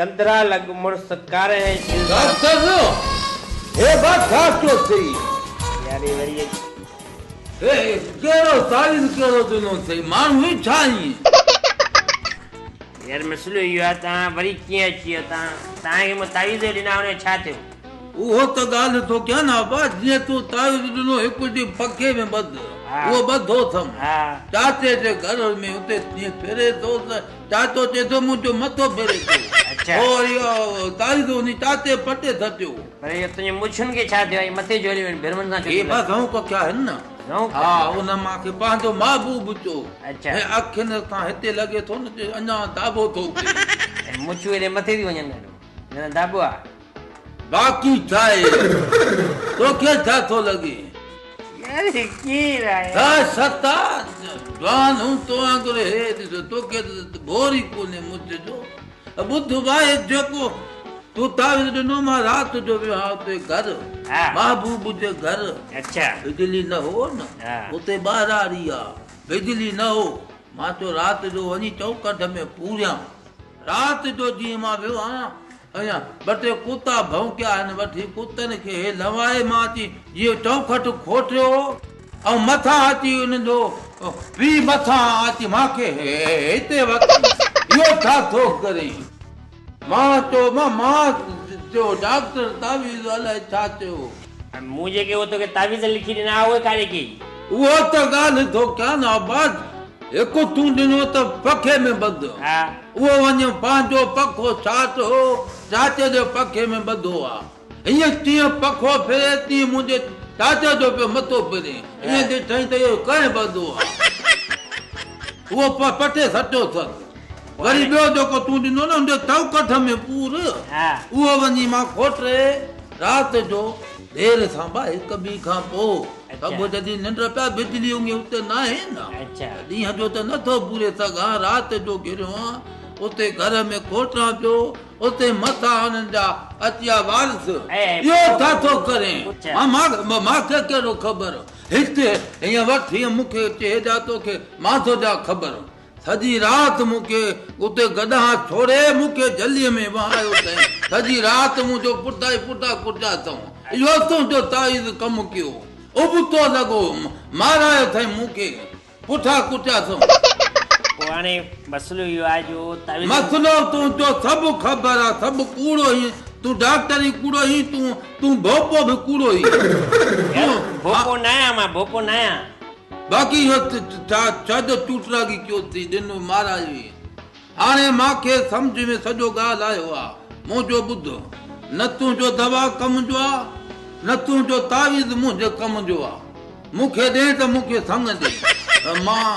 ڪنڌرا لڳ مڙس ڪارنهن جلدا. ڊاڪٽر، هي با ڇا ڪيو اٿئي؟ يار هي وري اچي. هي ڪهڙو تعويذ ڪهڙو ڏنو اٿئي؟ ماڻهو ئي ڇا ائين؟ يار مسئلو اهو آهي توهان وري ڪيئن اچي ويو توهان توهان کي مون تعويذ ڏنا ان جو ڇا ٿيو؟ اهو ته ڳالهه ٿو ڪيان نه ابا، جيئن تون تعويذ ڏنو هڪ ڏينهن پکي ۾ ٻڌ، اهو ٻڌو اٿم. چاچي جي گهر ۾ اتي جيئن ڦري ٿو ته چاچو چئي ٿو منهنجو مٿو ڦري ٿو. پوء وري تعويذ انهي چاچي پٽي ٿٽيو. پر اهو تنهنجي مڇن کي ڇا ٿيو آهي؟ مٿي جهولي وڃ ڀرمن سان ڇو هي ٿو با لڳين؟ ذوق ڪيا آهن نه. ذوق ها ان مان کي پنهنجو محبوب چو. اڇا. ۽ اکين سان هتي لڳي ٿو نه اڃا داٻو ٿو اگهي. ۽ مڇون هيڏي مٿي ٿي وڃن ڏاڍو ڄڻ داٻو آ. باقي ڇا آهي؟ توکي ڇا ٿو لڳي؟ يار هي ڪير آهي؟ ڇا ستا جوان هون تو وانگر هي ڏس توکي ته ڀور ئي ڪونهي مڇ جو. ٻڌ واهي جيڪو تو تعويذ ڏنو مان رات جو ويو هان اتي گهر محبوب جي گهر بجلي نه هو نه اتي ٻهراڙي آ بجلي نه هو مان چيو رات جو وڃي چوڪٺ ۾ پوريان رات جو جيئن مان ويو هان اڃا ٻه ٽي ڪتا ڀونڪيا آهن وٺي ڪتن کي هي لنوائي مان اچي جيئن چوکٽ کوٽيو ۽ مٿان اچي انهن جو پيء مٿان اچي مان کي هتي وٺي اهو ڇا ٿو ڪرين؟ مان چيو مان مان چيو ڊاڪٽر تعويذ الائي ڇا چيو. مون جيڪي اهو توکي تعويذ لکي ڏنا اهي ڪاڏي ڪيئي؟ اهو ته ڳالهه ٿو ڪيان نه ابا هڪ تون ڏنو ته پکي ۾ ٻڌ. اهو وڃي پنهنجو پکو ڇاٽ هو، چاچي جي پکي ۾ ٻڌو آ. هيئن جيئن پکو ڦري تيئن منهنجي چاچي جو پيو مٿو ڦري. ائين ڏٺائين ته اهو ڪنهن ٻڌو آ. اهو پٽي سٽيو اٿس. وري ٻيو جيڪو تون ڏنو نه ان جي چوڪٺ ۾ پور، اهو وڃي مان کوٽي رات جو دير سان با هڪ ٻي کان پوء سڀ جڏهن ننڊ پيا بجلي اونگي اتي ناهي نه ڏينهن جو ته نٿو پوري سگهان رات جو گهريو آن اتي گهر ۾ کوٽان پيو اتي مٿان انهن جا اچيا وارث اهو ڇا ٿو ڪرين مان کي ڪهڙو خبر هتي هيئن وٺ هيئن مون کي چي هيڏا توکي مان ٿو ڏيان خبر سڄي رات مون کي اتي گڏهان ڇوڙي مون کي جهليء ۾ وهايو اٿئين. سڄي رات منهنجو پٽا ئي پٽا ڪٽيا اٿئون. اهو تنهنجو تعويذ ڪم ڪيو. ابتو لڳو مارايو اٿئين مون کي. پٺا ڪٽيا اٿئون. پوء هاڻي مسئلو اهو آهي جو تعويذ. مسئلو تنهنجو سڀ خبر آ سڀ ڪوڙو هين. تون ڊاڪٽر ئي ڪوڙو هين تون تون ڀوپو به ڪوڙو هين. يار ڀوپو ناهيان مان ڀوپو ناهيان. باقي اهو ڇا ڇا جو چوٽراڳي ڪيو ٿي ڏنو مارايوئي. هاڻي مان کي سمجهه ۾ سڄو ڳالهه آيو آ. منهنجو ٻڌ. نه تنهنجو دوا ڪم جو آ، نه تنهنجو تعويذ منهنجي ڪم جو آ. مون کي ڏين ته مون کي سڱ ڏي. مان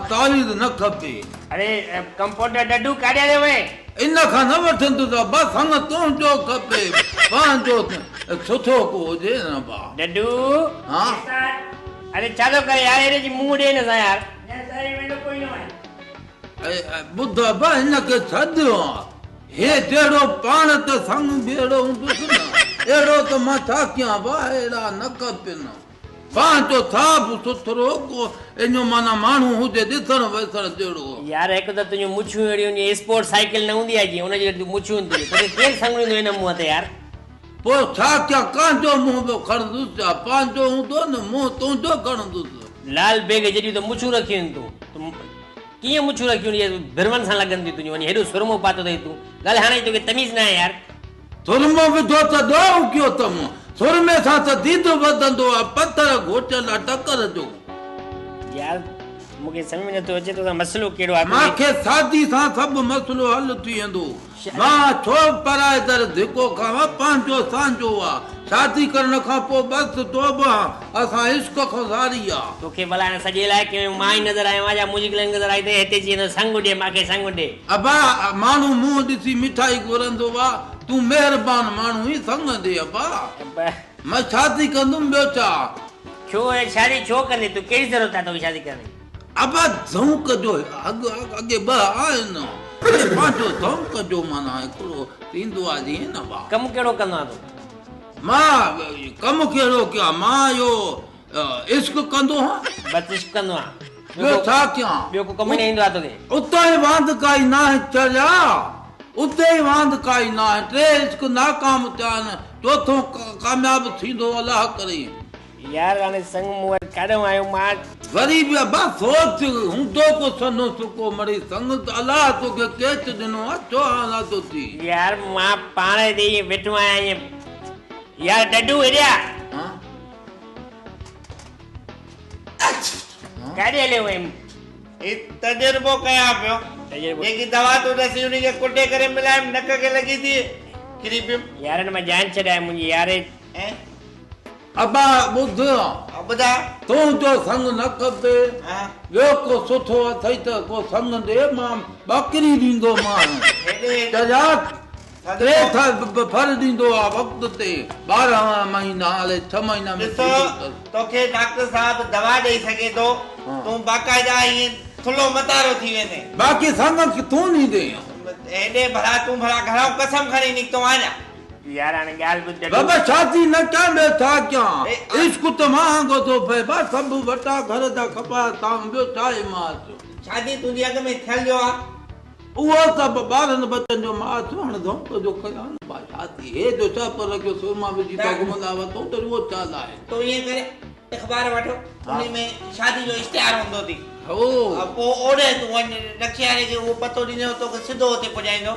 تعويذ نه کپي. اڙي ڪمپوٽر ڊڊو ڪاڏي هليو وئين؟ ان کان نه وٺندس ابا سڱ تنهنجو کپي. پنهنجو سٺو ڪو هجي نه ابا. ڊڊو. ها. اڙي ڇا ٿو ڪري يار هيڏي اچي منهن ڏي هن سان يار. ٻڌ ابا هن کي ڇڏ هي جهڙو پاڻ ته سڱ به اهڙو هوندس نه اهڙو ته مان ڇا ڪيان ابا اهڙا نه کپن پنهنجو صاف سٿرو ڪو اڃو معنيٰ ماڻهو هجي ڏسڻ وسڻ جهڙو. يار هڪ ته تنهنجون مڇون اهڙيون جيئن اسپورٽ سائيڪل نه هوندي آهي جيئن ان جهڙيون مڇون آهن تنهنجون توکي ڪير سڱ ڏيندو هن منهن تي يار. پوء ڇا ڪيان ڪنهن جو منهن پيو کڻندس ڇا پنهنجو هوندو نه منهن تنهنجو کڻندس. لال بيگ جيڏيون ته مڇون رکيون آهن تون ڪيئن مڇون رکيون آهن اهي برون سان لڳن ٿيون تنهنجون وڃي هيڏو سرمو پاتو اٿئي تون ڳالهه هاڻي توکي تميز ناهي يار. سرمو وڌو ته ڏوهه ڪيو اٿم سرمي سان ته ديد وڌندو آ پٿر گهوٽيل آ ٽڪر جو. يار مون کي سمجهه ۾ نٿو اچي توسان مسئلو ڪهڙو آ. مان کي سادي سان سڀ مسئلو حل ٿي ويندو. مان ڇو پرائي در ڌڪو کاوان، پنهنجو سانجهو آ، شادي ڪرڻ کان پوء بس توبهه اسان عشق کان ساري آ. توکي ڀلا هن سڄي علائقي ۾ مان ئي نظر آيو آهيان يا منهنجي گلن نظر آئي اٿئي هتي اچي هن سڱ ڏي مان کي سڱ ڏي. ابا ماڻهو منهن ڏسي مٺائي گهرندو آ، تون مهربان ماڻهو ئي سڱ ڏي ابا. مان شادي ڪندم ٻيو ڇا. ڇو ۽ شادي ڇو ڪندين تون ڪهڙي ضرورت آ توکي شادي ڪرڻ جي. ابا ذوق جو اڳ اڳي ٻه آهن هي پنهنجو ذوق جو معنيٰ هڪڙو ٿيندو آ جيئن نه وا. ڪم ڪهڙو ڪندو آهين تون؟ مان ڪم ڪهڙو ڪيان مان اهو عشق ڪندو هان. بس عشق ڪندو آهين. ٻيو ڇا ڪيان. ٻيو ڪو ڪم ئي نه ايندو آ توکي. اتان ئي واندڪائي ناهي چريا. उते ई वांद काई न आहे। टे इश्क नाकाम थिया आहिनि, चोथों कामयाबु थींदो अलाह करे। यार हाणे संग मूं वटि काॾो आयो मां वरी बि अबा सोच हूंदो को सनो सुको मड़ी संग त अलाह तोखे केच ॾिनो आहे, छो आला थो थी? यार मां पाण हिते ईअं वेठो आहियाँ ईअं। यार डॾू हेॾिया काॾे हलियो वईं? ही तजुर्बो कयां पियो, जेकी दवा तूं ॾसी उनखे कुटे करे मिलायमि, नक खे लॻी थी किरी पियुमि। यार हिन मां जान छॾाए मुंहिंजी यार। अबा ॿुध, ॿुधाए तुंहिंजो संग न खपे, ॿियो को सुठो अथई त को संग ॾे, मां ॿाकरी ॾींदोमांइ। टे फर ॾींदो आहे वक़्त ते, 12 महीना हले 6 महीना में। ॾिसो तोखे डॉक्टर साहिबु दवा ॾेई सघे थो, तूं बाक़ाइदा ईअं थुल्हो मतारो थी वेंदे। बाक़ी संग तूं ॾींदे हेॾे भला, तूं भला घणो कसम खणी निकितो आहियाँ। यार हाणे ॻाल्हि ॿुध बाबा, शादी न कयां ॿियो छा कयां? इश्क त महांगो थो पए, बा सभु वटा घर जा खपा तां ॿियो छा आहे मां? शादी तुंहिंजी अॻु में थियल जो आहे। उहो त ॿारनि बच्चनि जो मां हाणे धोंक जो कयां न बा शादी। हे जो छप रखियो सुरमा विझी था घुमंदा वतो त उहो छा आहे? तूं ईअं करे अख़बार वठो, उन में शादी जो इश्तिहार हूंदो थी, हो पोइ ओॾे तूं वञ, रक्षे वारे खे उहो पतो ॾींदो, तोखे सिधो उते पुॼाईंदो।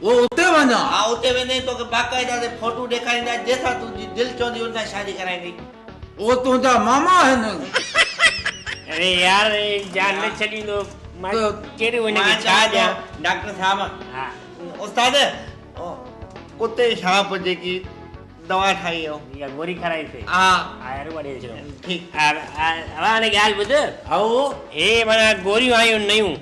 उहो उते वञा? हा उते वेंदे तोखे बाक़ाइदा ते फोटो ॾेखारींदा, जंहिंसां तुंहिंजी दिलि चवंदी उन सां शादी कराईंदी। उहो तुंहिंजा मामा आहिनि। अरे यार जान न छॾींदो मां, कहिड़ो हुनखे छा ॾियां? डॉक्टर साहिबु, हा उस्ताद, कुते छाप जेकी दवा ठाही हो, इहा गोरी खाराई थी। हा हा यार उहा ॾेई छॾो। ठीकु। हाणे ॻाल्हि ॿुध, हो हे माना गोरियूं आयूं नयूं,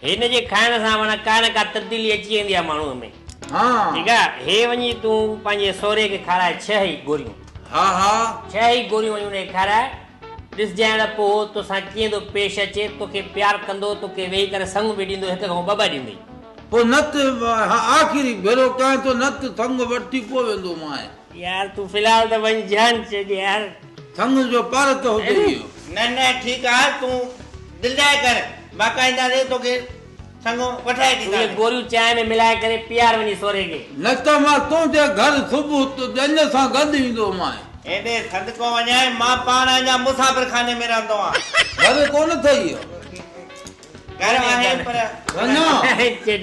हिन जे खाइण सां माना का न का तब्दीली अची वेंदी आहे माण्हूअ में। हा ठीकु आहे, हे वञी तूं पंहिंजे सोरे खे खाराए 6 ई गोरियूं। हा हा 6 ई गोरियूं वञी हुनखे खाराए ॾिसजांइ त पोइ तोसां कीअं थो पेश अचे, तोखे प्यार कंदो, तोखे वेही करे संग बि ॾींदो, हिक खां ॿ ॿ ॾींदई। पोइ न त आख़िरी भेरो कयां थो, न त संग वठी पोइ वेंदो मांइ। यार तूं फ़िलहाल त वञ जान छॾ यार, संग जो पार त हुजे इहो। न न ठीकु आहे, तूं दिलजाए कर, बाक़ाइदा रे तोखे संग वठाए ॾींदा। गोरियूं चांहि में मिलाए करे पीआर वञी सोरे खे। न त मां तुंहिंजे घर सुबुह ॼञ सां गॾु ईंदो मांइ। हेॾे सदको वञाए, मां पाण अञा मुसाफ़िर खाने में रहंदो आहियाँ। घर कोन अथई? घर आहे पर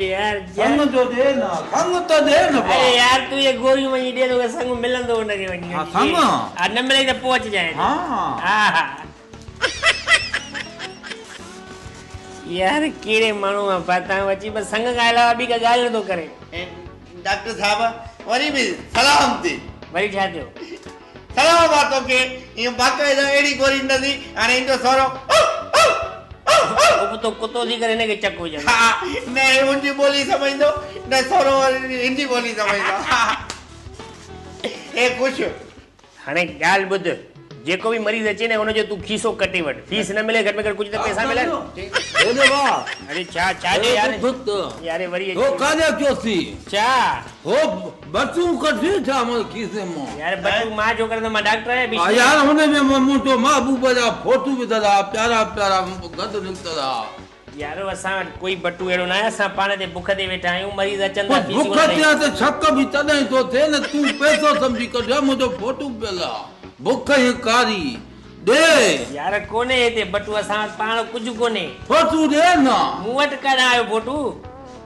यार संग जो ॾे न, संग त ॾे न। अरे यार तूं इहे गोरियूं वञी ॾे, तोखे संग मिलंदो हुनखे वञी। संग हा न मिले त पोइ अचिजांइ। हा हा हा यार कहिड़े माण्हू मां फाता अची, बसि संग खां अलावा ॿी का ॻाल्हि नथो करे। डॉक्टर साहिबु वरी बि सलाम थी। वरी छा थियो? सलाम आहे तोखे, ईअं बाक़ाइदा अहिड़ी गोरी ॾींदसी। हाणे ईंदो सोरो उबतो कुतो थी करे हिनखे चक विझंदो। हा न हुनजी ॿोली सम्झंदो न सोरो हिनजी ॿोली सम्झंदो। हे ख़ुशि। हाणे ॻाल्हि ॿुध, जेको बि मरीज़ अचे न हुनजो तूं खीसो कटे वठि, फीस न मिले घटि में घटि कुझु त पैसा मिलनि। अरे छा छा यार, यार वरी हो काने चोसी छा हो बटू कढी छा मोर खीसे मां? यार बटू मां जो करंदो, मां डॉक्टर आहियां। यार हुन में मुंहिंजो महबूब जा फोटो विधल आहे, प्यारा प्यारा गॾु निकितल आहे। यार असां वटि कोई बटू अहिड़ो न आहे, असां पाण ते बुख ते वेठा आहियूं, मरीज़ अचनि था फीस बुख ते त शक बि तॾहिं थो थिए न, तूं पैसो सम्झी कढियो मुंहिंजो फोटो पियल आहे। बुख ई कारी ॾे यार, कोन्हे हिते बटू असां वटि पाण कुझु कोन्हे। फोटो ॾे न। मूं वटि काॾां आयो फोटो?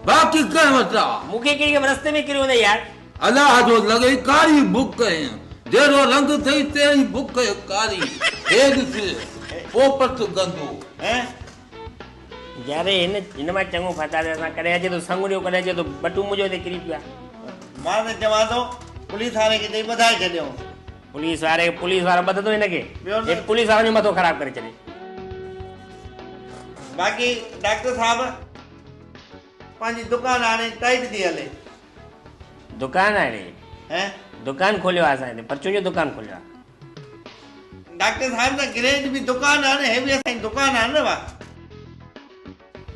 बाक़ी कंहिं वटि आहे? मूंखे कहिड़ी ख़बर रस्ते में किरियो हूंदई यार। अलाह जो लॻई कारी बुख, जहिड़ो रंग अथई तहिड़ी बुख कारी। हे ॾिस पोपट गंदो। यार हिन हिन मां चङो फाता असां, कॾहिं अचे थो संग ॾियो, कॾहिं अचे थो बटू मुंहिंजो हिते किरी पियो आहे। मां त चवां थो पुलिस वारे खे चई ॿुधाए छॾियो। पुलिस वारे, पुलिस वारो ॿधंदो हिनखे, पुलिस वारनि जो मथो ख़राबु करे छॾे। बाक़ी डॉक्टर साहिबु पंहिंजी दुकान हाणे टाइट थी हले। दुकान हाणे दुकान खोलियो आहे असां हिते, परचून जो दुकान खोलियो आहे। डॉक्टर साहिबु त गैरेज बि दुकान आहे न, हे बि असांजी दुकान आहे न। वाह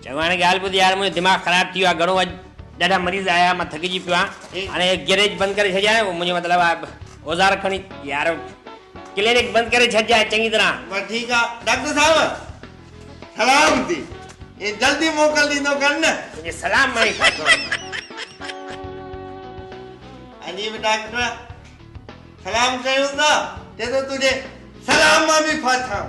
चङो हाणे ॻाल्हि ॿुध यार, मुंहिंजो दिमाग़ ख़राबु थी वियो आहे घणो, अॼु ॾाढा मरीज़ आया, मां थकिजी पियो आहियाँ। हाणे गैरेज बंदि करे छॾियां, मुंहिंजो मतिलबु आहे औज़ार खणी यार क्लिनिक बंदि करे छॾिजांइ चङी तरह। ठीकु आहे डॉक्टर साहिबु, सलाम थी, जल्दी मोकल ॾींदो कर न। तुंहिंजे सलाम मां ई खाधो। अजीब डॉक्टर सलाम कयूं था, चए थो तुंहिंजे सलाम मां बि फाथा।